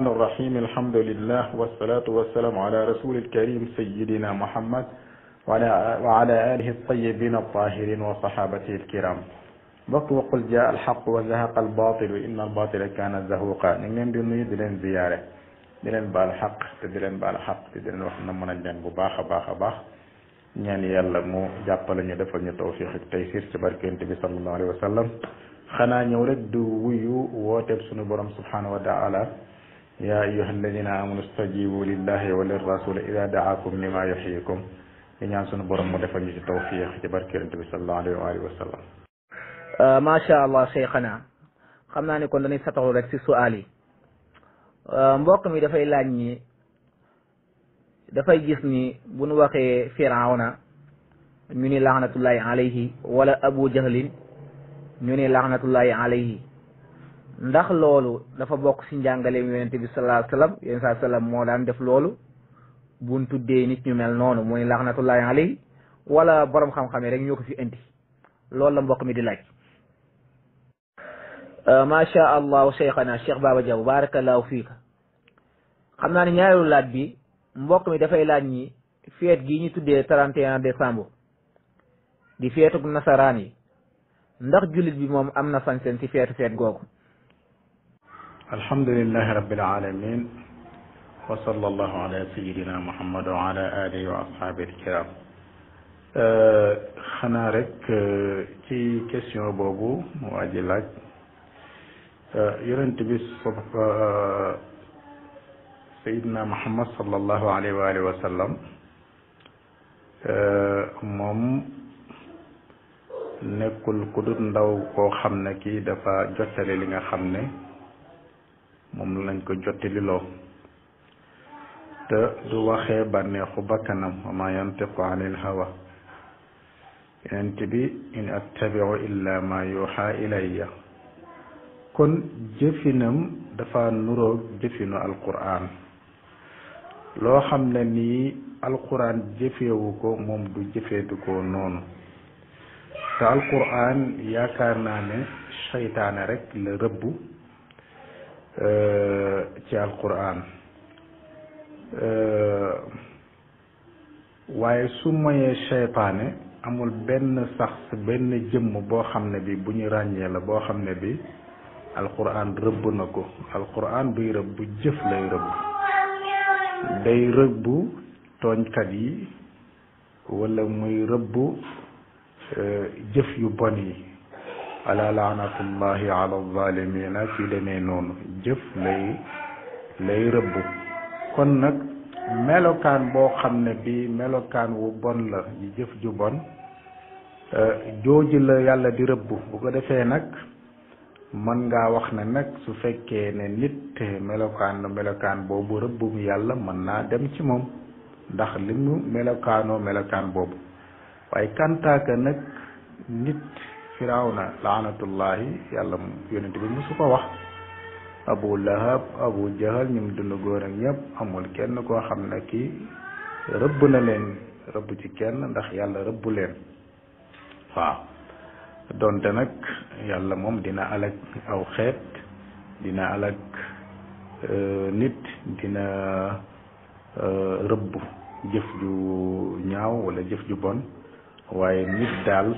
الرحيم الحمد لله والصلاة والسلام على رسول الكريم سيدنا محمد وعلى آله الطيبين الطاهرين وصحابته الكرام وقل جاء الحق وزهق الباطل إن الباطل كان زهوقا ñu ngi leen di nuyu di leen ziyaare di leen baal xaq te di leen baal xaq te di leen wax na mën a leen bu baax a baax a baax ñaan yàlla mu jàppale ñu defal ñu tawfiq ak taysir ci barkente bi sallallahu alayhi wa sallam xanaa ñëw rek du wuyu wooteeb sunu borom subhanahu wa taala yaa ayyuha alladina amanu stajibu lillahi wa lirrasuli ida daakum lima yuhyikum di ñaan sunu borom mu defal ñu ci tawfiq ci barkente bi sallallahu alayhi wa sallam. macha allah cheikhana xam naa ne kon dañuy sataxlu rek si su'aal yi mbokk mi dafay laaj ni dafay gis ni bu nu waxee firawna ñu ni laxnatullahi alayhi wala abu jahlin ñu ni laxnatullahi alayhi ndax loolu dafa bokk si njàngaleem yonente bi sallallahu alayhi wa sallam yonent saa sallam moo daan def loolu buñ tuddee nit ñu mel noonu mu ni laxnatullahi alayhi wala borom xam-xam yi rek ñoo ko fi indi loolu la mbokk mi di laaj. macha allah cheikhana cheikh Baba Diaw barakallahu fiika xam naa ne ñaareelu laaj bi mbokk mi dafay laaj ñi feet gi ñu tuddee 31 décembre di feetug nasaraan yi ndax jullit bi moom am na sañ-sañ ci feet googu. alhamdulillahi rabbil alamin wa sallallahu ala sayidina muhammad wa ala alihi wa ashabihi alkiram xanaa rek ci question boobu waa ji laaj yonent bi sayidina muhammad sallallahu alayhi wa alihi wa sallam moom nekkul ku dut ndaw koo xam ne kii dafa jottali li nga xam ne moom lañ ko jottali loo te du waxee bànneexu bakkanam wa ma yantiqu anil hawa yonent bi in attabiu illa ma yuha ilayya kon jëfinam dafa nuroog jëfinu alquran loo xam ne nii alquran jëfewu ko moom du jëfeetu ko noonu te alquran yaakaar naa ne seytaane rek la rëbbu ci alquran waaye su moyee seytaane amul benn sax benn jëmm boo xam ne bi bu ñu ràññee la boo xam ne bi alquran rëbb na ko alquran buy rëbb jëf lay rëbb day rëbb tooñkat yi wala muy rëbb jëf yu bon yi ala laanatullahi ala zalimina ci demee noonu jëf lay rëbb kon nag melokaan boo xam ne bi melokaan wu bon la yi jëf ju bon jooju la yàlla di rëbb bu ko defee nag mën ngaa wax ne nag su fekkee ne nit melokaan boobu rëbbum yàlla mën naa dem ci moom ndax li mu melokaan boobu waaye kantaaka nag nit firawna laanatullahi yàlla yonent bi musu ko wax abu lahab abu jahal ñum dund góor ak ñëpp amul kenn koo xam ne kii rëbb na leen rëbb ci kenn ndax yàlla rëbbu leen waaw donte nag yàlla moom dina alak aw xeet dina alak nit dina rëbb jëf ju ñaaw wala jëf ju bon waaye nit daal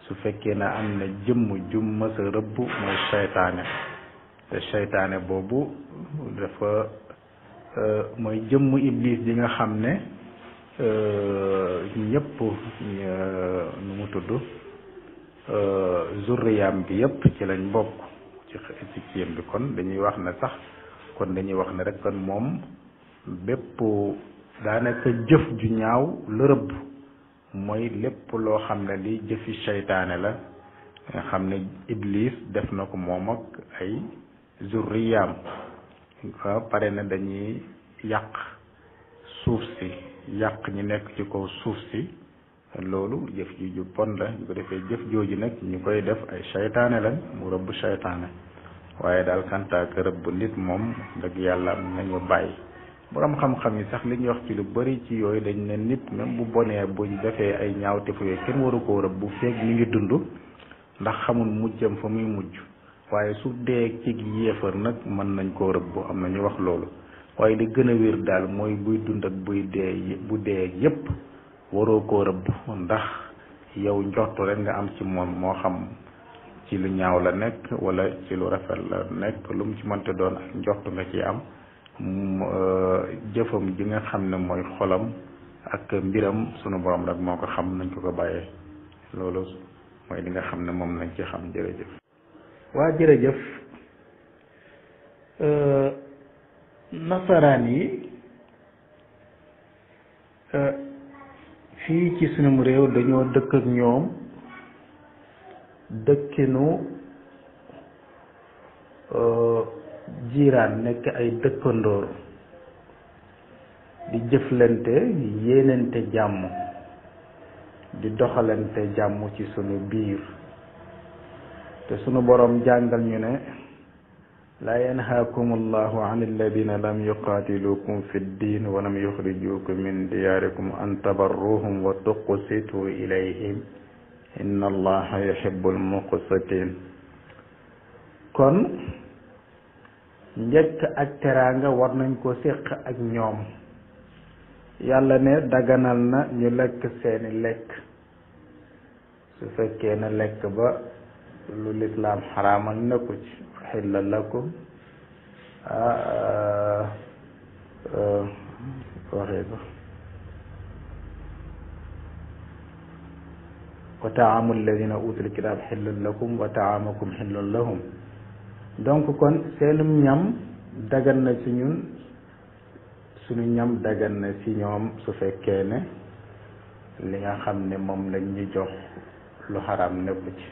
su fekkee ne am na jëmm ju mës a rëbb mooy seytaane te seytaane boobu dafa mooy jëmm iblis ji nga xam ne ñëpp nu mu tudd zurriyam bi yëpp ci lañ bokk ci kiyam bi kon dañuy wax ne sax kon dañuy wax ne rek kon moom bépp daanaka jëf ju ñaaw la rëbb mooy lépp loo xam ne li jëfi seytaane la nga xam ne iblis def na ko moom ak ay zurriyam pare na dañuy yàq suuf si yàq ñi nekk ci kaw suuf si loolu jëf ju bon la ñu ko defee jëf jooju nag ñu koy def ay seytaane lañ mu rëbb seytaane waaye daal kantaak rëbb nit moom dëgg yàlla nañu bàyyi borom xam-xam yi sax li ñuy wax ci lu bari ci yooyu dañ ne nit même bu bonee buñ defee ay ñaawteef yooyu kenn waru koo rëbb bu feeg mi ngi dund ndax xamul mujjam fa muy mujj waaye su dee ci yéefar nag mën nañ koo rëbb am na ñu wax loolu waaye li gën a wér daal mooy buy dund ak buy dee bu dee yépp waroo koo rëbb ndax yow njortu rek nga am ci moom moo xam ci lu ñaaw la nekk wala ci lu rafet la nekk lu mu ci mënte doon ak njortu nga ci am jëfam ji nga xam ne mooy xolam ak mbiram sunu borom rek moo ko xam nañ ko bàyyee loolu mooy li nga xam ne moom lañ ci xam. jërëjëf. waa jërëjëf. nasaraan yi fii ci sunum réew dañoo dëkk ak ñoom dëkkinu jiiraan nekk ay dëkkandoor di jëflante yéenante jàmm di doxalante jàmm ci sunu biir te sunu boroom jàngal ñu ne laa yanhaakum allahu an alladina lam yuqaatilukum fi ddin wa lam yuxrijukum min diyaarikum an tabarruhum wa tuqsitu ilayhim inna allaha yuhibbul muqsitin. kon njëkk ak teraanga war nañ ko séq ak ñoom. yàlla ne daganal na ñu lekk seeni lekk su fekkee ne lekk ba lu lislaam xaraamal nekku ci xilla lakum waxee ko wa taamu alladina utul kitaab xillun lakum wa taamakum xillun lahum. donc kon seenum ñam dagan na ci ñun suñu ñam dagan na ci ñoom su fekkee ne li nga xam ne moom lañ ñu jox lu xaraam nekku ci.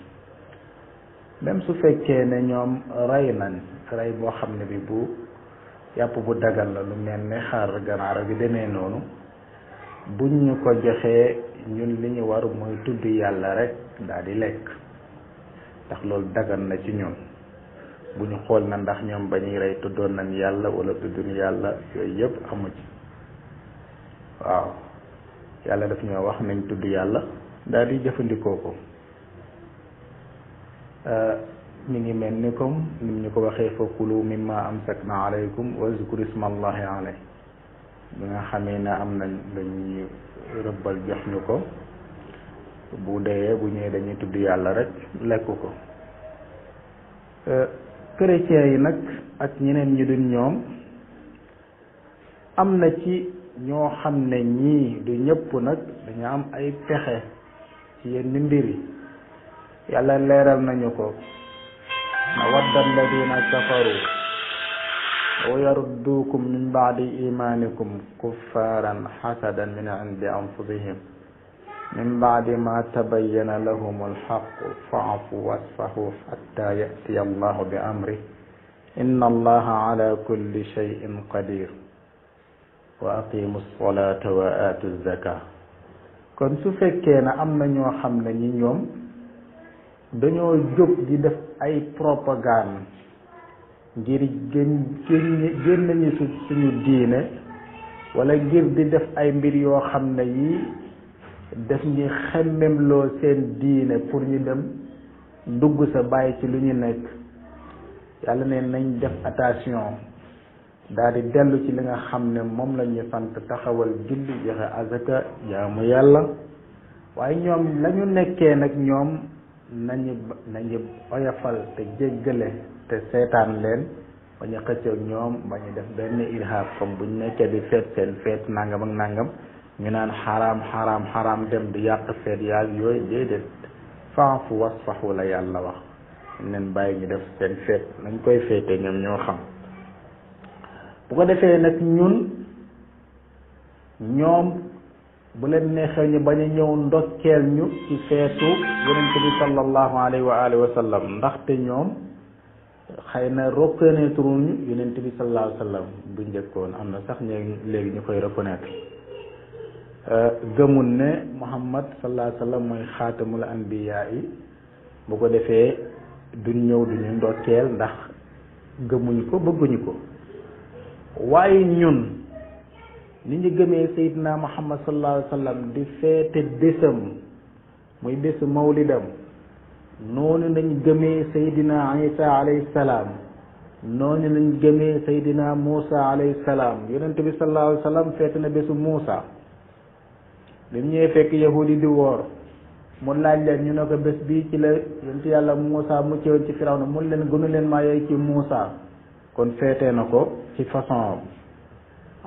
même su fekkee ne ñoom rey nañ rey boo xam ne bi bu yàpp bu dagal la lu mel ne xar ganaar bi demee noonu buñ ñu ko joxee ñun li ñu war mooy tudd yàlla rek daal di lekk ndax loolu dagan na ci ñun. bu ñu xool na ndax ñoom ba ñuy rey tuddoon nañ yàlla wala tudduñ yàlla yooyu yëpp amu ci. waaw yàlla daf ñoo wax nañ tudd yàlla daal di jëfandikoo ko. mi ngi mel ni comme ni ñu ko waxee fa kulu mimma amsakna alaykum wa zkuru ismallahi alayhi bi nga xamee ne am nañ lañuy rëbbal jox ñu ko bu dee bu ñëwee dañuy tudd yàlla rek lekk ko. chrétiens yi nag ak ñeneen ñi duñ ñoom am na ci ñoo xam ne ñii du ñëpp nag dañu am ay pexe ci yenn mbir yi yàlla leeral nañu ko na wadda alladina kafaru wa yaruddukum min baadi imanikum kuffaran hasadan min indi anfusihim min baadi ma tabayyana lahum alhaqu fa'fu wasfahu hatta ya'tiya allahu bi amri inna allaha ala kulli shay'in qadir wa aqimu ssalata wa atu zaka. kon su fekkee ne am na ñoo xam ne ñi ñoom dañoo jóg di def ay propagande ngir génn ñu suñu diine wala ngir di def ay mbir yoo xam ne yi def ñi xemmemloo seen diine pour ñu dem dugg sa bàyyi ci lu ñu nekk yàlla ne nañ def attention daal di dellu ci li nga xam ne moom la ñu sant taxawal julli joxe azaka jaamu yàlla waaye ñoom la ñu nekkee nag ñoom nañu oyofal te jéggale te seetaan leen ba ñu xëccoog ñoom ba ñu def benn irhab comme bu ñu nekkee di feet seen feet nangam ak nangam ñu naan xaraam dem di yàq feet yaag yooyu déedéet fa'fu wasfahu la yàlla wax ñu leen bàyyi ñu def seen feet nañ koy feete ñoom ñoo xam. bu ko defee nag ñoom bu leen neexee ñu bañ a ñëw ndokkeel ñu ci feetu yonent bi sallallahu alayhi wa alihi wa sallam ndaxte ñoom xëy na reconnaître ñu yonent bi sallallahu alayhi wa sallam bu njëkkoon am na sax léegi ñu koy reconnaître gëmul ne Muhammad sallallahu alayhi wa sallam mooy xaatamul anbiyaa yi bu ko defee duñ ñëw duñu ndokkeel ndax gëmuñ ko bëgguñu ko. waaye ñun ni ñu gëmee Seydina Muhammad sallallahu alayhi wa sallam di feete bésam muy bésu mawlidam noonu lañ gëmee Seydina Isa alayhi salaam noonu lañ gëmee Seydina Muusa alayhi salaam yonent bi sallallahu alayhi wa sallam feete na bésu Muusa bi mu ñëwee fekk yahudi di woor mu laaj leen ñu ne ko bés bii ci la yonent yàlla Muusa mu ci woon ci Firawna mun leen gënu leen maa yey ci Muusa kon feete na ko ci façon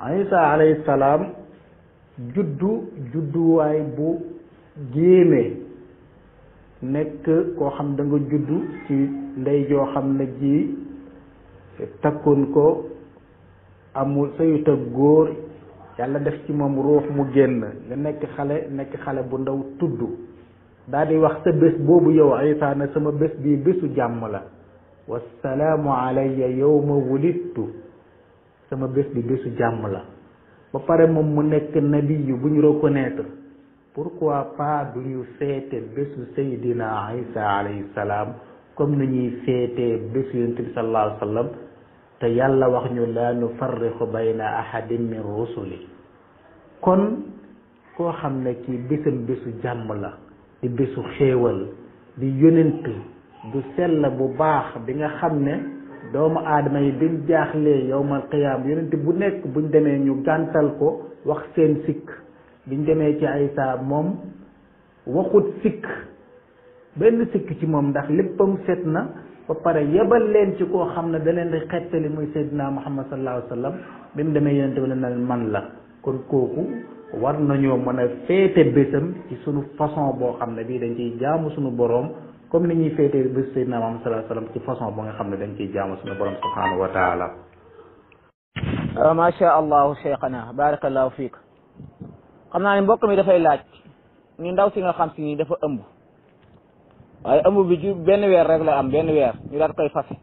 Isa alayhi salaam judduwaay bu géeme nekk koo xam da nga juddu ci ndey joo xam ne ji takkoon ko amul sayut ak góor yàlla def ci moom ruux mu génn nga nekk xale bu ndaw tudd daal di wax sa bés boobu yow Isa ne sama bés bii bésu jàmm la wassalaamu alayya yawma wulidtu sama bés bi bésu jàmm la ba pare moom mu nekk nabiyu bu ñu reconnaître pourquoi pas du ñu féete bésu Seydina Isa alayhi salaam comme ni ñuy féetee bésu yonent bi sallallahu alayhi wa sallam te yàlla wax ñu la nufarriqu bayna ahadin min rusuli kon koo xam ne ci bésam bésu jàmm la di bésu xéewal di yonent du sell bu baax bi nga xam ne doomu aadama yi biñ jaaxlee yowmal qiyaam yonent bu nekk buñ demee ñu gàntal ko wax seen sikk biñ demee ci Isa moom waxut sikk benn sikk ci moom ndax léppam set na ba pare yebal leen ci koo xam ne da leen di xettali muy Seydina Muhammad sallallahu alayhi wa sallam bi mu demee yonent bi la man la kon kooku war nañoo mën a féete bésam ci sunu façon boo xam ne bii dañ ciy jaamu sunu boroom comme ni ñuy féete bés Seydina Muhammad sallallahu alayhi wa sallam ci façon ba nga xam ne dañ ciy jaamu sunu boroom subhanahu wa taala. macha allahu cheikhana barakallahu fiik xam naa ne mbokk mi dafay laaj ni ndaw si nga xam si ni dafa ëmb waaye ëmb bi ci benn weer rek la am benn weer ñu daal koy fase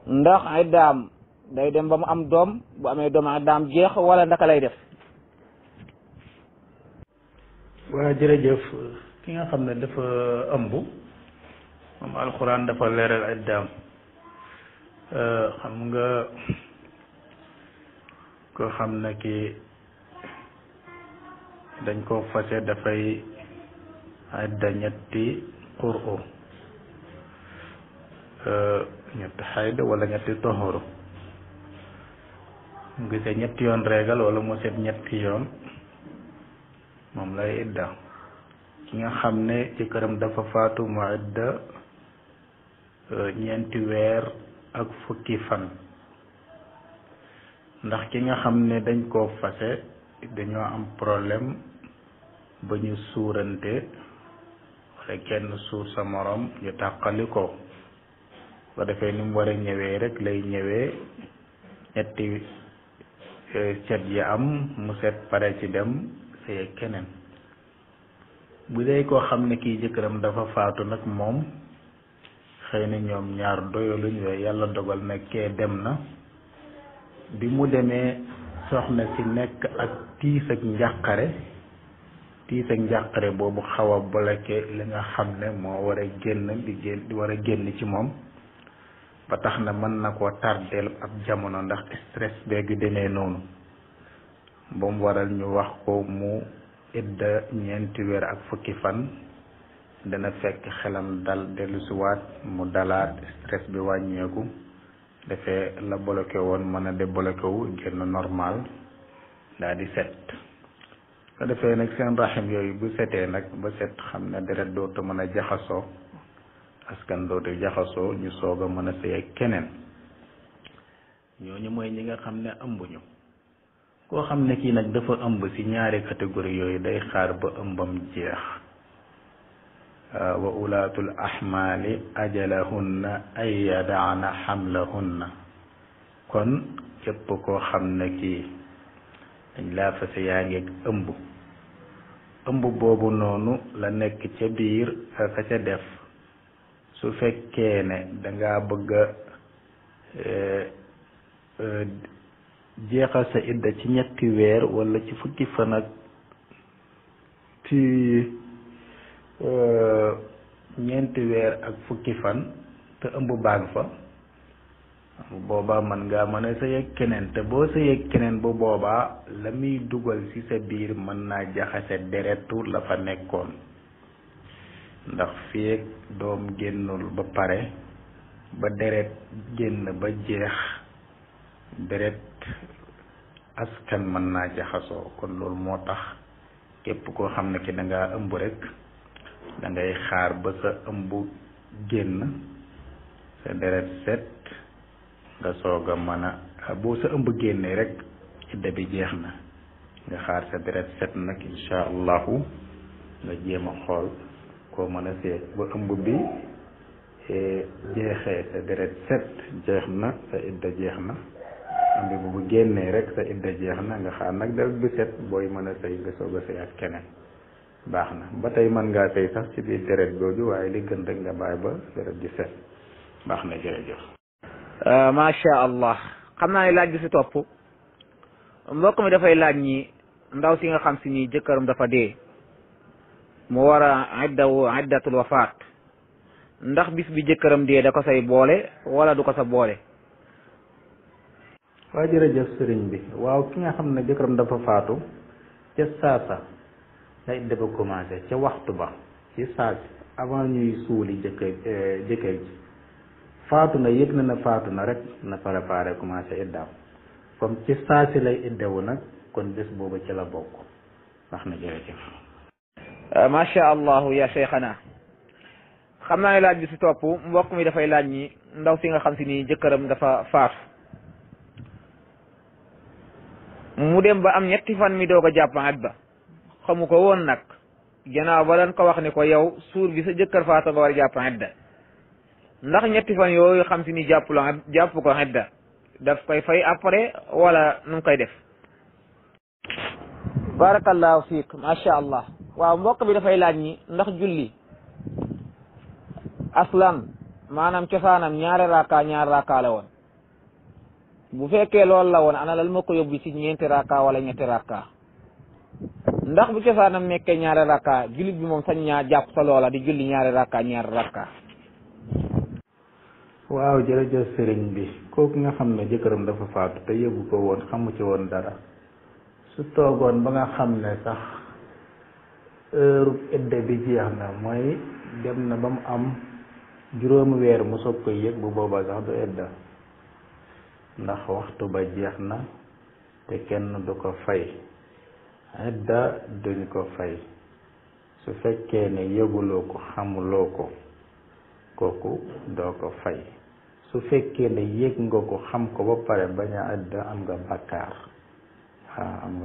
ndax iddaam day dem ba mu am doom bu amee doom iddaam jeex wala ndaka lay def. waa jërëjëf ki nga xam ne dafa ëmb moom alxuraan dafa leeral iddaam xam nga ko xam ne ki dañ ko fase dafay idda ñetti qur'u ñetti xayd wala ñetti toxoru mu gisee ñetti yoon régal wala mu seet ñetti yoon moom lay idda ki nga xam ne ci këram dafa faatu mu idda ñeenti weer ak fukki fan ndax ki nga xam ne dañ koo fase dañoo am problème ba ñu suurante wala kenn suur sa morom ñu tàqali ko ba defee ni mu war a ñëwee rek lay ñëwee ñetti set yi am mu set pare ci dem sëy keneen bu dee koo xam ne kii jëkkëram dafa faatu nag moom xëy na ñoom ñaar doyaluñ waaye yàlla dogal na kee dem na bi mu demee soxna si nekk ak tiis ak njàqare boobu xaw a bloqué li nga xam ne moo war a génn di war a génn ci moom ba tax na mën na koo tardeel ab jamono ndax stress beegu demee noonu ba mu waral ñu wax ko mu idda ñeenti weer ak fukki fan dana fekk xelam dal dellusiwaat mu dalaat stress bi wàññeeku defee la bloqué woon mën a débloqué wu génn normal daa di set ko defee nag seen raxim yooyu bu setee nag ba set xam ne deret dootu mën a jaxasoo askan dootu jaxasoo ñu soog a mën a sëy ak keneen ñooñu mooy ñi nga xam ne ëmbuñu koo xam ne kii nag dafa ëmb ci ñaari catégorie yooyu day xaar ba ëmbam jeex wa ulaatul ahmaali ajalahunna ay yadaana xamlahunna kon képp koo xam ne kii dañ laa fase yaa ngeeg ëmb boobu noonu la nekk ca biir ka ca def su fekkee ne dangaa bëgg a jeexal sa idda ci ñetti weer wala ci fukki fan ak ci ñeenti weer ak fukki fan te ëmb baag fa boobaa mën ngaa mën a sëy ak keneen te boo sëy ak keneen bu boobaa la muy dugal ci sa biir mën naa jaxase deretu la fa nekkoon ndax fii ak doom génnul ba pare ba deret génn ba jeex deret askan mën naa jaxasoo kon loolu moo tax képp koo xam ne ki da ngaa ëmb rek da ngay xaar ba sa ëmb génn sa deret set nga soog a mën a boo sa ëmb génnee rek idda bi jeex na nga xaar sa deret set nag insha allahu nga jéem a xool koo mën a seet ba ëmb bi jeexee sa deret set jeex na sa idda jeex na ëmb bi bu génnee rek sa idda jeex na nga xaar nag deret bi set booy mën a sëy nga soog a sëy ak keneen baax na ba tey mën ngaa sëy sax ci biir deret jooju waaye li gën rek nga bàyyi ba deret ji set baax na jërëjëf. macha allah xam naa ne laaj bi si topp mbokk mi dafay laaj ñi ndaw si nga xam si ni jëkkëram dafa dee mu war a iddatul wafaat ndax bis bi jëkkëram dee da ko say boole wala du ko sa boole. waaw jërëjëf sëriñ bi waaw ki nga xam ne jëkkëram dafa faatu ca saasa la idda ba commencé ca waxtu ba ci saasi avant ñuy suuli jëkkër ji faatu na yëg na faatu na rek na préparé commencé iddaam comme ci saasi lay iddawu nag kon bés boobu ci la bokk wax na jërëjëf. macha allahu ya cheikhana xam naa ne laaj bi si topp mbokk mi dafay laaj ñi ndaw si nga xam si ni jëkkëram dafa faatu mu dem ba am ñetti fan mi doog a jàpp idda xamu ko woon nag gannaaw ba dañ ko wax ni ko yow suur bi sa jëkkër faatu nga war a jàpp idda ndax ñetti fan yooyu xam si ni jàpp ko idda daf koy fay après wala nu mu koy def. barakallahu fiik macha allah waaw mbokk bi dafay laaj ñi ndax julli aslan maanaam cosaanam ñaari raka la woon bu fekkee loolu la woon ana lan moo ko yóbbu ci ñeenti raka wala ñetti raka ndax bu cosaanam nekkee ñaari raka jullit bi moom sañ ñaa jàpp sa loola di julli ñaari raka waaw jërëjëf sëriñ bi kooku nga xam ne jëkkëram dafa faatu te yëgu ko woon xamu ci woon dara su toogoon ba nga xam ne sax heure idda bi jeex na mooy dem na ba mu am juróomi weer mu soog koy yëg bu boobaa sax du idda ndax waxtu ba jeex na te kenn du ko fay idda duñ ko fay su fekkee ne yëguloo ko xamuloo ko kooku doo ko fay su fekkee ne yëg nga ko xam ko ba pare bañ a idda am nga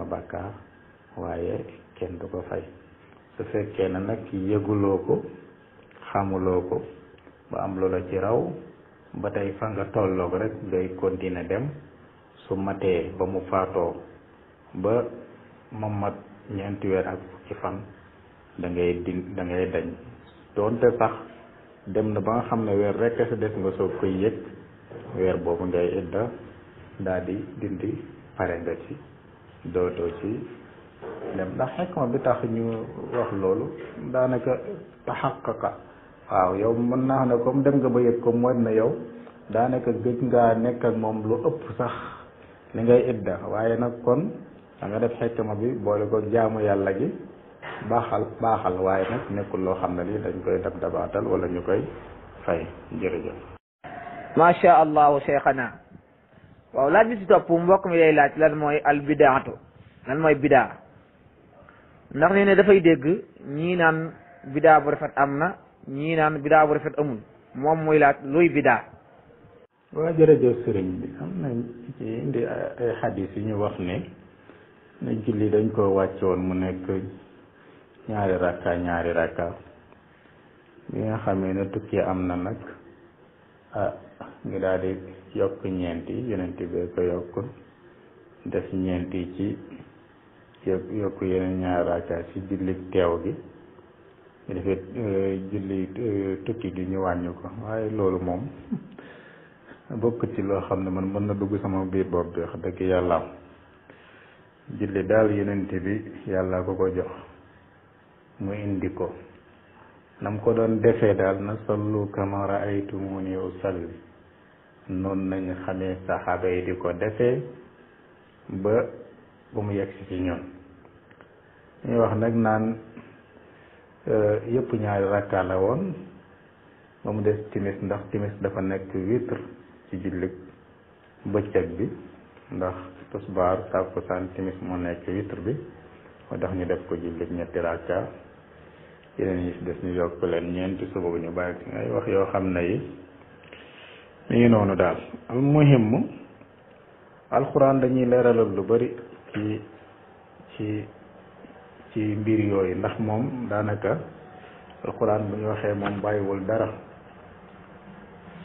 bàkkaar waaye kenn du ko fay su fekkee ne nag yëguloo ko xamuloo ko ba am loola ci raw ba tey fa nga tolloog rek ngay continuer dem su matee ba mu faatoo ba mu mat ñeenti weer ak fukki fan da ngay dañ doonte sax dem na ba nga xam ne weer rekk sa des nga soog koy yëg weer boobu ngay idda daal di dindi pare nga ci dootoo ci dem ndax xekma bi tax ñu wax loolu daanaka taxaqaqa waaw yow mën naa xam ne comme dem nga ba yëg ko mooy na yow daanaka gëj ngaa nekk ak moom lu ëpp sax li ngay idda waaye nag kon da nga def xekma bi boole ko jaamu yàlla gi baaxal waaye nag nekkul loo xam ne lii dañ koy dabaatal wala ñu koy fay jërëjëf. macha allahu cheikhana waaw laaj bi si topp mbokk mi lay laaj lan mooy al bidaatu lan mooy bidaa ndax nee ne dafay dégg ñii naan bidaa bu rafet am na ñii naan bidaa bu rafet amul moom muy laaj luy bidaa. waaw jërëjëf sëriñ bi am na ci indi ay xadis yu ñu wax ne julli dañ ko wàcc woon mu nekk ñaari rakka bi nga xamee ne tukki am na nag ngi daal di yokk ñeenti yonent bee ko yokk def ñeenti ci yokk yeneen ñaari rakka ci julli teew gi ñu defee julli tukki gi ñu wàññi ko waaye loolu moom bokk ci loo xam ne man mën na dugg sama biir bopp bi wax dëgg yàlla julli daal yonent bi yàlla ko ko jox mu indi ko nam ko doon defee daal na sallu kama raaytumuni usalli noonu nañu xamee saxaaba yi di ko defee ba mu yegsi ci ñun ñuy wax nag naan yëpp ñaari rakka la woon ba mu des timis ndax timis dafa nekk witre ci jullit bëccëg bi ndax tisbaar takkusaan timis moo nekk witre bi moo tax ñu def ko jullit ñetti rakka yeneen yi si des ñu yokk leen ñeenti suba bu ñu bàyyi ci ngay wax yoo xam ne yi mi ngi noonu daal al muhim alxuraan dañuy leeralal lu bari ci mbir yooyu ndax moom daanaka alxuraan bu ñu waxee moom bàyyiwul dara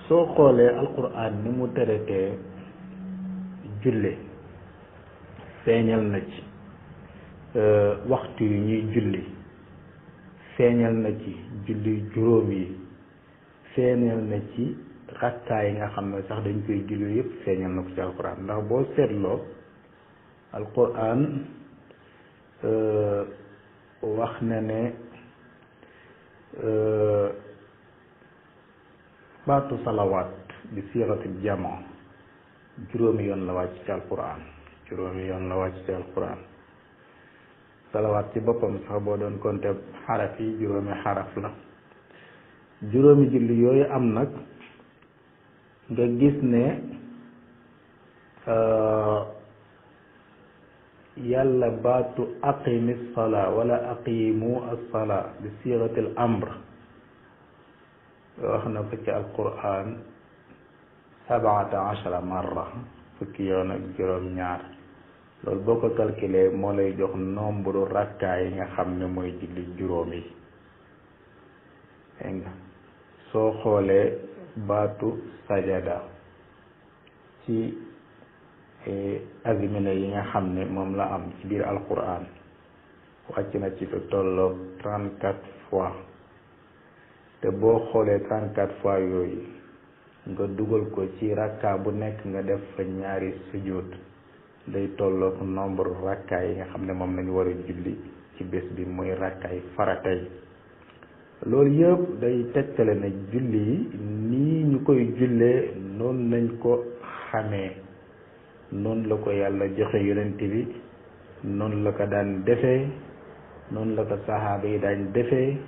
soo xoolee alxuraan ni mu teretee julle feeñal na ci waxtu yu ñuy julli feeñal na ci julli juróom yi feeñal na ci rakkaa yi nga xam ne sax dañ koy julli yëpp feeñal na ko ci alquran ndax boo seetloo alquran wax na ne baatu salawaat bi siixati jamaa juróomi yoon la wàcc ci alquran juróomi yoon la wàcc ci alquran salawaat ci boppam sax boo doon compté xaraf yi juróomi xaraf la juróomi julli yooyu am nag nga gis ne yàlla baatu aqimi salaa wala aqimu as-salaa bi siixatil amr wax na ko ci alquran 17 marra fukki yoon ak juróom ñaar loolu boo ko calculé moo lay jox nombre rakkaa yi nga xam ne mooy julli juróom yi dégg nga soo xoolee baatu sajada ci azmina yi nga xam ne moom la am ci biir alquran wàcc na ci lu tolloog 34 fois te boo xoolee 34 fois yooyu nga dugal ko ci rakka bu nekk nga def fa ñaari sujud day tolloog nombre rakka yi nga xam ne moom lañu war a julli ci bés bi muy rakkaay faratay loolu yëpp day tegtale ne julli yi nii ñu koy jullee noonu lañ ko xamee noonu la ko yàlla joxe yonent bi noonu la ko daan defee noonu la ko saxaaba yi daan defee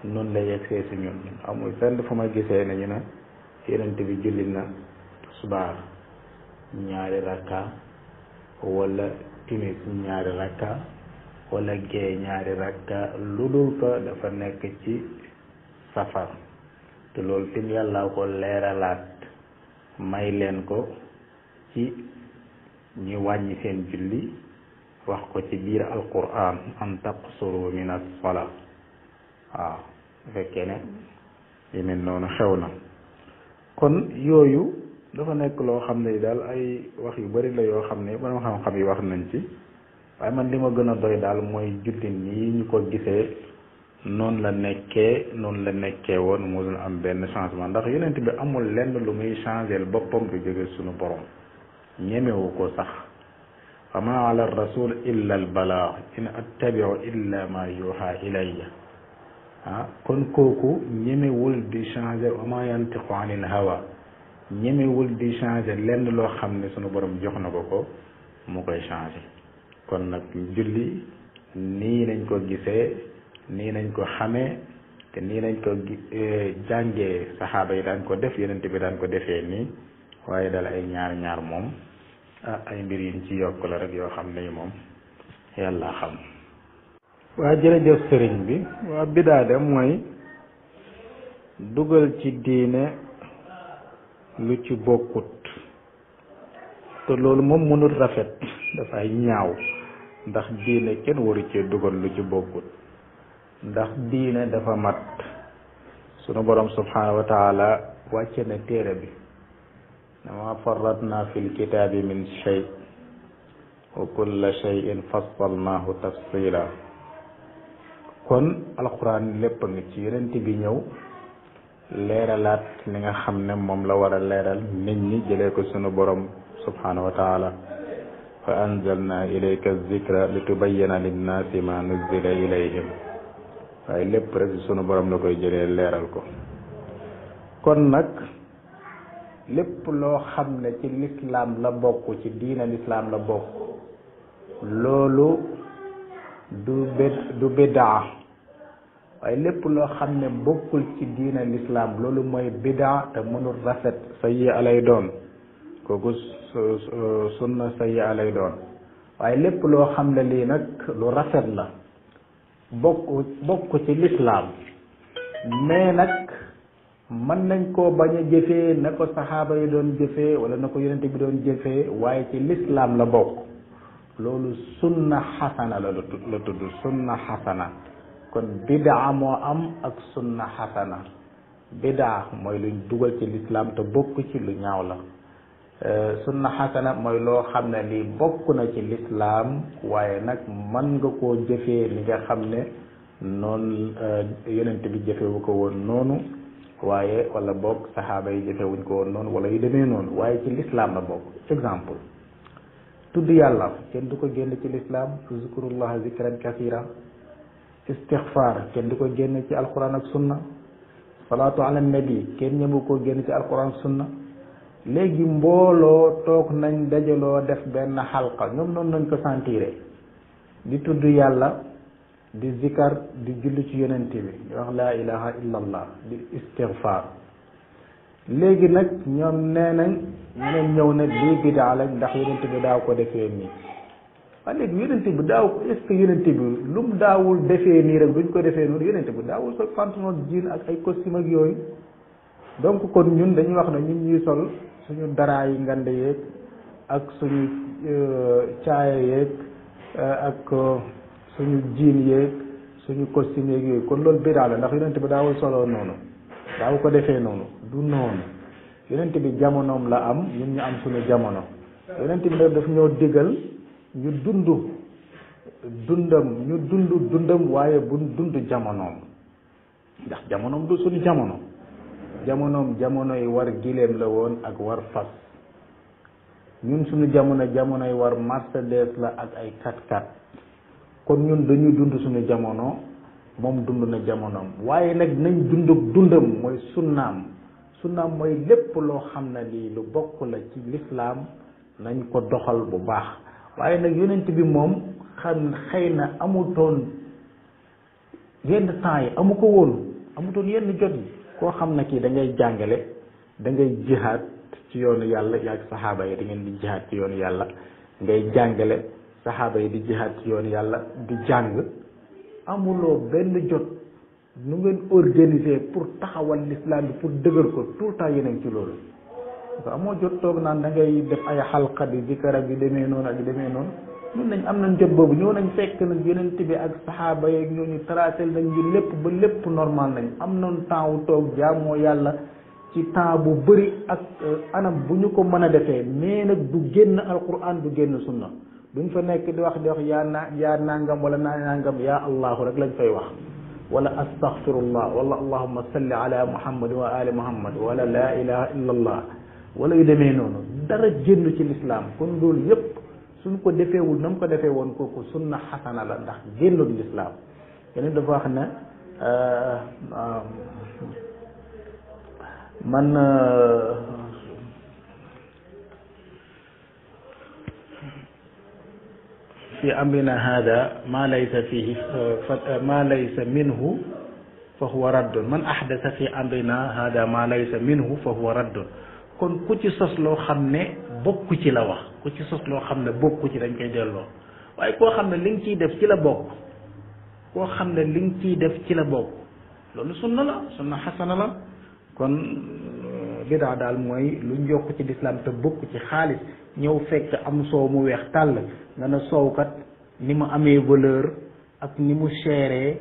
noonu la yegsee si ñun amul fenn fu ma gisee ne ñu ne yonent bi julli na subaar ñaari rakka wala timis ñaari rakka wala gee ñaari rakka lu dul ko dafa nekk ci safar te loolu tim yàlla ko leeralaat may leen ko ci ñu wàññi seen julli wax ko ci biir alquran an taqsuru min as-salaa waaw bu fekkee ne yu mel noonu xew na kon yooyu dafa nekk loo xam ne daal ay wax yu bari la yoo xam ne borom xam-xam yi wax nañ ci waaye man li ma gën a doy daal mooy julli nii ñu ko gisee noonu la nekkee woon musul am benn changement ndax yonent bi amul lenn lu muy changer boppam du jóge suñu borom ñemewu ko sax wa ma ala rasul illa al balagh in attabi'u illa ma yuha ilayya kon kooku ñemewul di changer wa ma yantiqu anil hawa ñemewul di changer lenn loo xam ne sunu borom jox na ko mu koy changer kon nag julli nii lañ ko gisee nii lañ ko xamee te nii lañ ko jàngee saxaaba yi daan ko def yonent bi daan ko defee nii waaye dal ay ñaar moom ay mbir yiñ ci yokk la rek yoo xam ne moom yàlla xam. waa jërëjëf sëriñ bi waa bidaa de mooy dugal ci diine lu ci bokkut te loolu moom mënul rafet dafay ñaaw ndax diine kenn waru cee dugal lu ci bokkut ndax diine dafa mat sunu borom subhanahu wa taala wàcce na téere bi ma farratna fil kitaabi min shay wa kulla shay'in fassalnaahu tafsila kon alquran lépp nga ci yonent bi ñëw leeralaat li nga xam ne moom la war a leeral nit ñi jëlee ko sunu borom subhanahu wa taala fa anzalna ilayka zikra litubayyana linnaasi ma nuzzila ilayhim waaye lépp rek sunu borom la koy jëlee leeral ko kon nag lépp loo xam ne ci lislaam la bokk ci diina lislaam la bokk loolu du bidaa waaye lépp loo xam ne bokkul ci diina l'islam loolu mooy bidaa te mënul rafet sayyi alay doon kooku sunna sayyi alay doon waaye lépp loo xam ne lii nag lu rafet la bokk ci l'islam mais nag mën nañ koo bañ a jëfee na ko saxaaba yi doon jëfee wala na ko yonente bi doon jëfee waaye ci l'islam la bokk loolu sunna xasana la tudd sunna xasana kon bidaa moo am ak sunna xasana bidaa mooy luñ dugal ci l'islam te bokk ci lu ñaaw la sunna xasana mooy loo xam ne lii bokk na ci l'islam waaye nag mën nga koo jëfee li nga xam ne noonu yonent bi jëfewu ko woon noonu waaye wala boog saxaaba yi jëfewuñ ko woon noonu wala yu demee noonu waaye ci l'islam la bokk exemple tudd yàlla kenn du ko génn ci l'islam zikrullaha zikran kasira istixfar kenn du ko génn ci alquran ak sunna salaatu ala nabi kenn ñëmu ko génn ci alquran ak sunna léegi mbooloo toog nañ dajaloo def benn xalqa ñoom noonu nañ ko sentiré di tudd yàlla di zikar di julli ci yonent bi di wax laa ilaha illa allah di istigfaar léegi nag ñoom nee nañ ñeneen ñëw ne lii bidaa la ndax yonent bi daaw ko defee nii waaye léegi yonent bi daaw ko est-ce que yonent bi lu mu daawul defee nii rek duñ ko defee noonu yonent bi daawul sol pantalon jean ak ay costume ak yooyu donc kon ñun dañuy wax ne ñun ñuy sol suñu daraa yi ngand yeeg ak suñu caaya yeeg ak suñu jiin yeeg suñu costume yeeg yooyu kon loolu bidaa la ndax yonent bi daawul soloo noonu daaw ko defee noonu du noonu yonent bi jamonoom la am ñun ñu am suñu jamono yonent bi nag daf ñoo digal ñu dund dundam waaye bu dund jamonoom ndax jamonoom du suñu jamonoom jamono yi war gileem la woon ak war fas ñun suñu jamono yi war Mercedes la ak ay 4x4 kon ñun dañuy dund suñu jamono moom dund na jamonoom waaye nag nañ dundam mooy sunnaam mooy lépp loo xam ne lii lu bokk la ci l'islam nañ ko doxal bu baax waaye nag yonent bi moom xam xëy na amutoon yenn temps yi amu ko woon amutoon yenn jot yi koo xam ne kii da ngay jàngale da ngay jihaad ci yoonu yàlla yaag saxaaba yi da ngeen di jihaad ci yoonu yàlla ngay jàngale saxaaba yi di jihaad ci yoonu yàlla di jàng amuloo benn jot nu ngeen organiser pour taxawal l'islam bi pour dëgër ko tout le temps yeneen ci loolu parce que amoo jot toog naan da ngay def ay xalqa di zikar ak yu demee noonu ak yu demee noonu ñun nañ am nañ jot boobu ñëw nañ fekk nag yonent bi ak saxaaba yeeg ñooñu tracé nañ ñu lépp ba lépp normal nañ am nañ temps wu toog jaamoo yàlla ci temps bu bëri ak anam bu ñu ko mën a defee mais nag du génn alquran du génn sunna duñ fa nekk di wax yaa nangam wala nangam yaa allahu rek lañ fay wax wala astaghfirullah wala allahumma salli ala muhammad wa ali muhammad wala la ilaha illa allah wala yu demee noonu dara génn ci l'islam kon loolu yépp suñ ko defeewul na mu ko defee woon kooku sunna xasana la ndax génnul l'islam yeneen dafa wax ne man fi amrina hada ma laysa fihi ma laysa minhu fa huwa raddun man ahdasa fi amrina hada ma laysa minhu fa huwa raddun kon ku ci sos loo xam ne bokku ci la wax ku ci sos loo xam ne bokku ci dañ koy delloo waaye koo xam ne li nga ciy def ci la bokk loolu sunna la sunna xasana la kon bidaa daal mooy lu ñu yokk ci lislaam te bokk ci xaalis ñëw fekk am soow mu weex tàll nga ne soowkat ni mu amee valeur ak ni mu chéré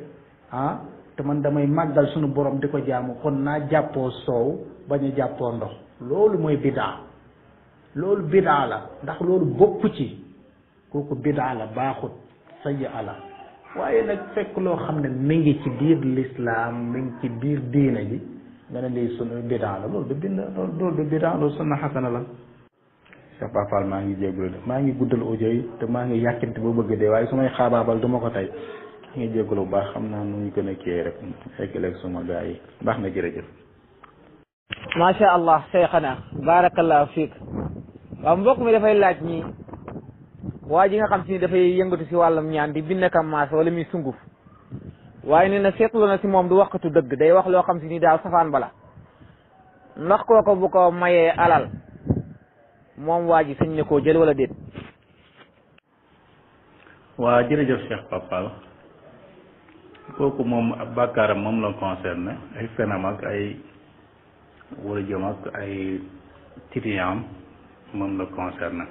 te man damay màggal suñu borom di ko jaamu kon naa jàppoo soow bañ a jàppoo ndox loolu mooy bidaa loolu bidaa la ndax loolu bokk ci kooku bidaa la baaxut sayyi ala waaye nag fekk loo xam ne mi ngi ci biir lislaam mi ngi ci biir diina ji nga ne lii sunu bidaa la loolu du bidaa loolu sunna xasana la. Cheikh Ba Fall maa ngi jégalu de maa ngi guddal audio yi te maa ngi yàkkanti ba bëgg dee waaye su may xaabaabal du ma ko tey maa ngi jégalu bu baax xam naa nu ñu gën a kii rek eggaleeg suma gaa yi baax na jërëjëf. macha allah cheikhana barakallahu fiik waaw mbokk mi dafay laaj ñi waa ji nga xam si ni dafay yëngatu si wàllam ñaan di bind kam maas wala muy sunguf waaye nee na seetlu na si moom du waxatu dëgg, day wax loo xam si ni daal safaan bala. ndax kooko bu ko mayee alal moom waa ji sañ ne koo jël wala déet? waa jërëjëf Cheikh Papal kooku moom ab bàkkaaram moom la concerné, ay fenam ak ay wala jëm ak ay titiyaam moom la concerné.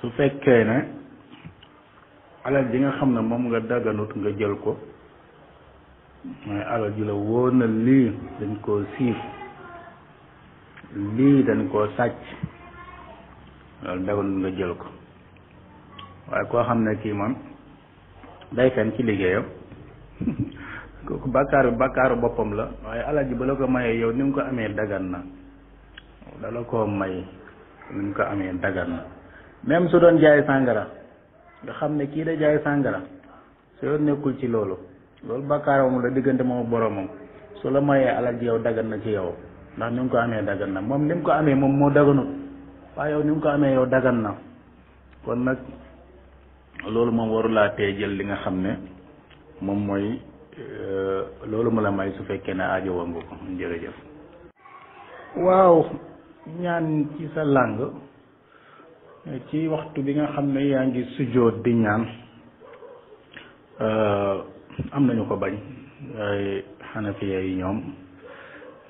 su fekkee ne alal ji nga xam ne moom nga daganut nga jël ko, mooy alal ji la wóor na lii dañ koo siif, lii dañ koo sàcc, loolu daganut nga jël ko. waaye koo xam ne kii moom day fen ci liggéeyam kooku bàkkaaru boppam la. waaye alal ji ba la ko mayee yow ni mu ko amee dagan na, dala koo may ni mu ko amee dagan na. même su doon jaay sàngara nga xam ne kii da jaay sàngara, su yoon nekkul ci loolu bàkkaaram la diggante moom ak boromam. su la mayee alal ji yow dagan na ci yow ndax ni mu ko amee dagan na. moom ni mu ko amee moom moo daganut, waaye yow ni mu ko amee yow dagan na. kon nag loolu moom warulaa tee jël li nga xam ne moom mooy loolu mu la may, su fekkee ne aajo wa nga ko. jërëjëf. waaw ñaan ci sa làng ci waxtu bi nga xam ne yaa ngi sujjóot di ñaan am nañu ko bañ, waaye xanafiya yi ñoom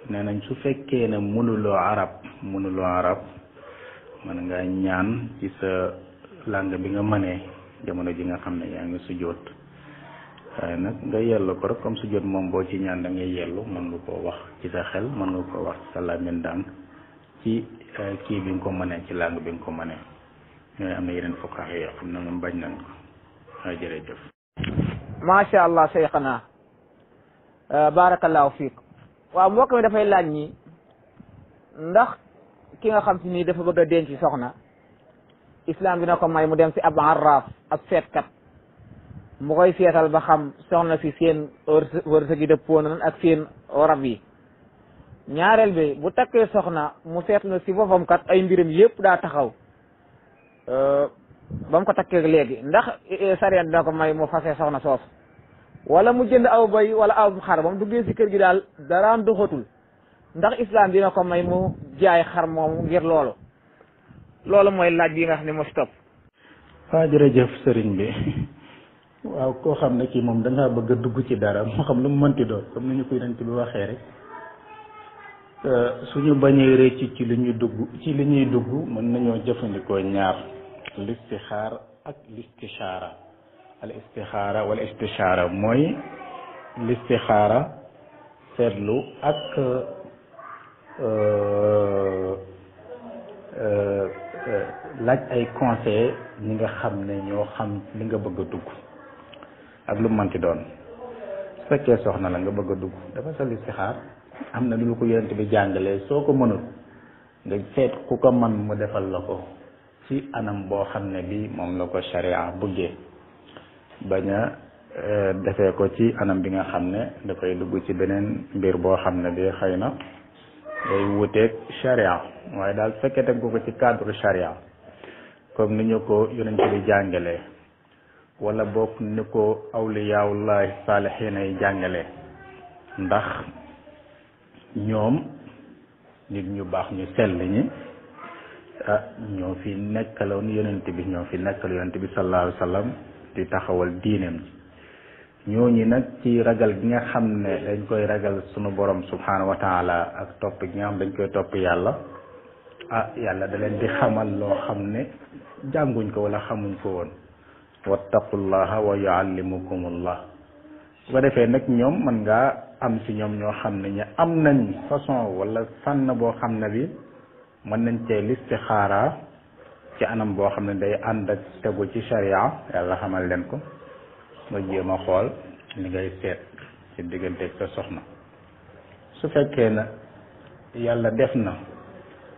nee nañ su fekkee ne mënuloo arab mën nga ñaan ci sa làng bi nga mënee jamono ji nga xam ne yaa ngi sujjóot. waaye nag nga yellu ko rek, comme sujjóot moom boo ci ñaan da ngay yellu, mën nga koo wax ci sa xel, mën nga koo wax ci sa làmmiñ daan ci kii bi nga ko mënee, ci làng bi nga ko mënee. ñooy am na yeneen fuqaha yoo xam ne moom bañ nañ ko. waaye jërëjëf. macha allah cheikhana barakallahu fiik. waaw mbokk mi dafay laaj ñi ndax ki nga xam si nii dafa bëgg a denc soxna, islam dina ko may mu dem si ab arraaf, ab seetkat, mu koy seetal ba xam soxna si seen wërsëg yi dëppoo na ak seen rab yi. ñaareel bi bu takkee soxna mu seetlu si boppam kat ay mbiram yëpp daa taxaw ba mu ko takkee léegi, ndax sariya dina ko may mu fase soxna soosu, wala mu jënd aw bay wala aw xar ba mu duggee si kër gi daal daraam doxatul, ndax islam dina ko may mu jaay xar moomu ngir loolu. loolu mooy laaj bi nga xam ne moo si topp. waaw jërëjëf sëriñ bi. waaw koo xam ne kii moom da ngaa bëgg a dugg ci dara, moo xam lu mu mënti doon, comme ni ñu koy yonent bi waxee rek, suñu bañee rëcc ci li ñuy dugg mën nañoo jëfandikoo ñaar, listixaar ak listishaara. al istixaara wala istishaara mooy listixaara seetlu ak laaj ay conseil ñi nga xam ne ñoo xam li nga bëgg a dugg ak lu mënti doon. su fekkee soxna la nga bëgg a dugg dafa sa listixaar, am na lu ko yonent bi jàngalee. soo ko mënul nga seet ku ko man mu defal la ko ci anam boo xam ne bi moom la ko sharia bëggee, bañ a defee ko ci anam bi nga xam ne dafay dugg ci beneen mbir boo xam ne bi xëy na day wuteeg sharia. waaye daal fekkee teg ko ci cadre sharia comme ni ñu ko yonent bi jàngalee, wala boog ni ko awliyaawullahi saalihiina yi jàngalee, ndax ñoom nit ñu baax ñu sell ñi ñoo fi nekkaloon yonent bi, ñoo fi nekkal yonent bi sallallahu alayhi wa sallam di taxawal diineem. ñooñu nag ci ragal gi nga xam ne dañ koy ragal sunu borom subhaanahu wa taala ak topp gi nga xam dañ koy topp yàlla, yàlla da leen di xamal loo xam ne jànguñ ko wala xamuñ ko woon. wattaqullaha wa yuallimukumullah. su ko defee nag ñoom mën ngaa am si ñoom ñoo xam ne ñu am nañ façon wala fànn boo xam ne bi mën nañ cee listixaara ci anam boo xam ne day ànd ak tegu ci sharia, yàlla xamal leen ko. nga jéem a xool li ngay seet ci digganteeg sa soxna. su fekkee na yàlla def na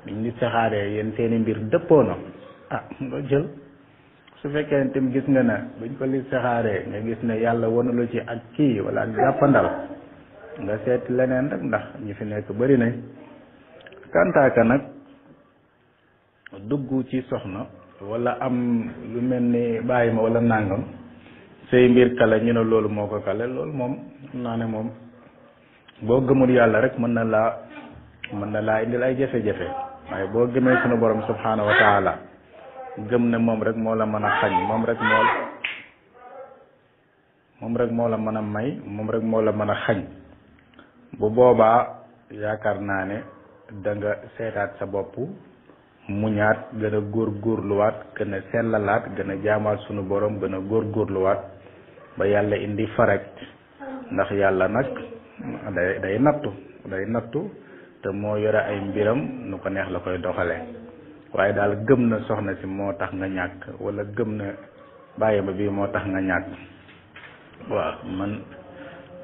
biñ listixaaree yéen seeni mbir dëppoo na, nga jël. su fekkee ne tam gis nga ne buñ ko listixaaree nga gis ne yàlla wanalu ci ak kii wala ak jàppandal, nga seet leneen rek, ndax ñi fi nekk bëri nañ. kantaaka nag dugg ci soxna wala am lu mel ni bàyyi ma wala nàngam, say mbir kale ñu ne loolu moo ko kale loolu moom xam naa ne moom boo gëmul yàlla rek mën na laa indil ay jafe-jafe waaye boo gëmee sunu borom subhanahu wa taala gëm ne moom rek moo la mën a xañ moom rek moo la mën a may moom rek moo la mën a xañ bu boobaa yaakaar naa ne da nga seetaat sa bopp muñaat gën a góorgóorluwaat gën a sellalaat gën a jaamaat sunu borom gën a góorgóorluwaat ba yàlla indi faraj ndax yàlla nag day nattu te moo yore ay mbiram nu ko neex la koy doxalee waaye daal gëm na soxna si moo tax nga ñàkk wala gëm na bàyyi ba bii moo tax nga ñàkk waaw man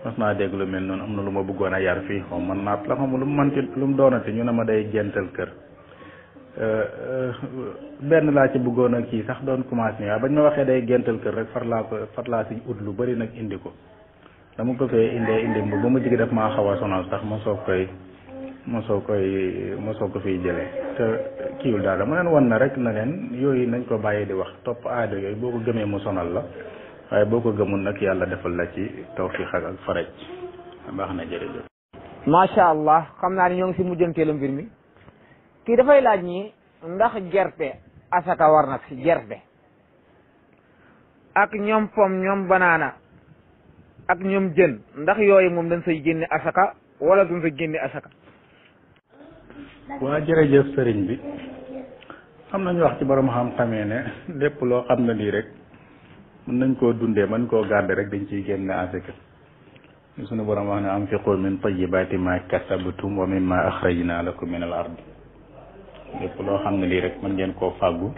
mas naa dégg lu mel noonu am na lu ma bëggoon a yar fii xaw man naat la xam lu mu manti lu mu doonati ñu ne ma day gental kër benn laa ci bëggoon a kii sax doon commencé nii waaye bañ ma waxee day gental kër rek far laa si ut lu bari nag indi ko dama ko fee indi ba ma jigi def maa xaw a sonal sax mosoo ko fiy jëlee te kiiwul daal dama leen wan na rek na leen yooyu nañ ko bàyyi di wax topp aada yooyu boo ko gëmee mu sonal la waaye boo ko gëmul nag yàlla defal la ci tawfiq ak faraj baax na jërëjëf. macha allah xam naa ni ñoo ngi si mujjanteelu mbir mi kii dafay laaj ñi ndax gerte asaka war nag si gerte ak ñoom pom ñoom banaana ak ñoom jën ndax yooyu moom dañ say génne asaka wala duñ sa génne asaka. waa jërëjëf sëriñ bi am nañu wax ci borom xam-xamee ne lépp loo xam ne lii rek mën nañ koo dundee mën koo garder rek dañ ciy génne asaka sunu borom wax ne anfiqu min tayyibati ma kasabtum wa mimma akhrajna lakum min al ard lépp loo xam ne lii rek mën ngeen koo fàggu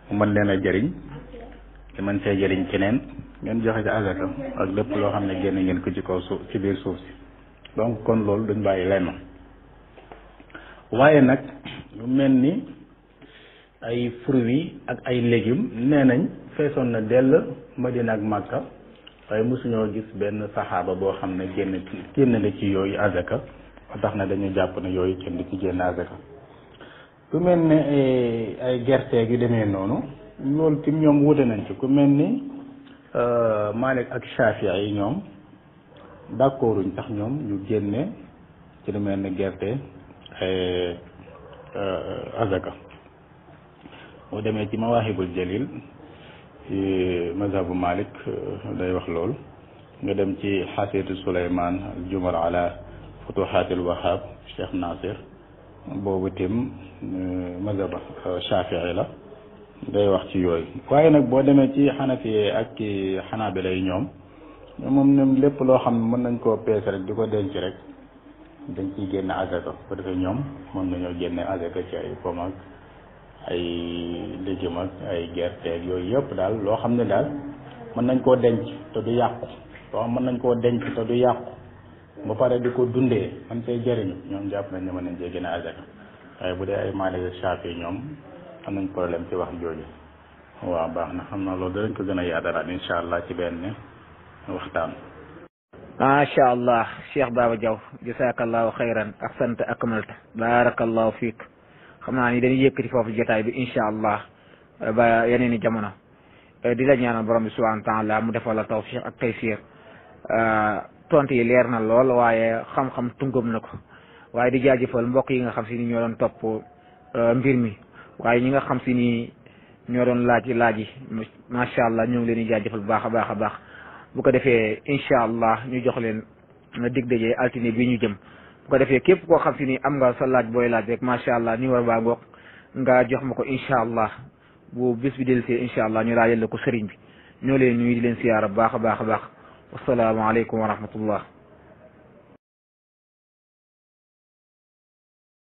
mu mën leen a jëriñ te mën see jëriñ keneen ngeen joxe ci asaka ak lépp loo xam ne génne ngeen ko ci kaw suuf ci biir suuf si donc kon loolu duñ bàyyi lenn waaye nag lu mel ni ay fruits ak ay légumes nee nañ feesoon na dell Madina ak Makka waaye mosuñoo gis benn saxaaba boo xam ne génn na ci yooyu azaka ba tax na dañu jàpp ne yooyu kenn di ci génn azaka ku mel ni ay gerteeg yu demee noonu loolu tim ñoom wute nañ ci ku mel ni Malik ak Shafii yi ñoom d'accorduñ tax ñoom ñu génne ci lu mel ni gerte azaka boo demee ci Mawaahibul Jalil mazhabu Malik day wax lool nga dem ci xaasiyatu Suleymaan al jumal ala futuhaatil Wahhab Cheikh Nasir boobu tim mazhab Shafii la day wax ci yooyu waaye nag boo demee ci Xanafi ak ci Xanaabila yi ñoom moom lépp loo xam ne mën nañ koo peese rek di ko denc rek dañ ciy génne azaka bu defee ñoom mën nañoo génne azaka ci ay pomme ak ay légumes ak ay gerte ak yooyu yëpp daal loo xam ne daal mën nañ koo denc te du yàqu loo xam mën nañ koo denc te du yàqu ba pare di ko dundee man see jëriñu ñoom jàpp nañ ne mën nañ cee génne azaka waaye bu dee ay Maalik ak Shaafi ñoom am nañ problème ci wax jooju waaw baax na xam naa loolu danañ ko gën a yaatalaat incha allah ci benn waxtaan. macha allah Cheikh Baba Diaw jasakallahu xayran ahsanta akmalta barakallahu fiik xam naa ni dañuy yëkkati foofu jotaay bi incha allah ba yeneen i jamono di la ñaanal borom bi subhanahu wa taala mu defal la tawfiq ak taysir tontu yi leer na lool waaye xam-xam tungam na ko waaye di jaajëfal mbokk yi nga xam si ni ñoo doon topp mbir mi waaye ñi nga xam si ni ñoo doon laaj yi macha allah ñoo ngi leen di jaajëfal bu baax a baax a baax bu ko defee incha allah ñu jox leen dig daje altine bi ñu jëm bu ko defee képp koo xam si ni am nga sa laaj booy laaj rek macha allah numéro baa ngoog nga jox ma ko incha allah bu bis bi dellusee incha allah ñu laajal la ko sëriñ bi ñoo leen nuyu di leen siyaara bu baax a baax a baax wasalaamaaleykum wa rahmatullah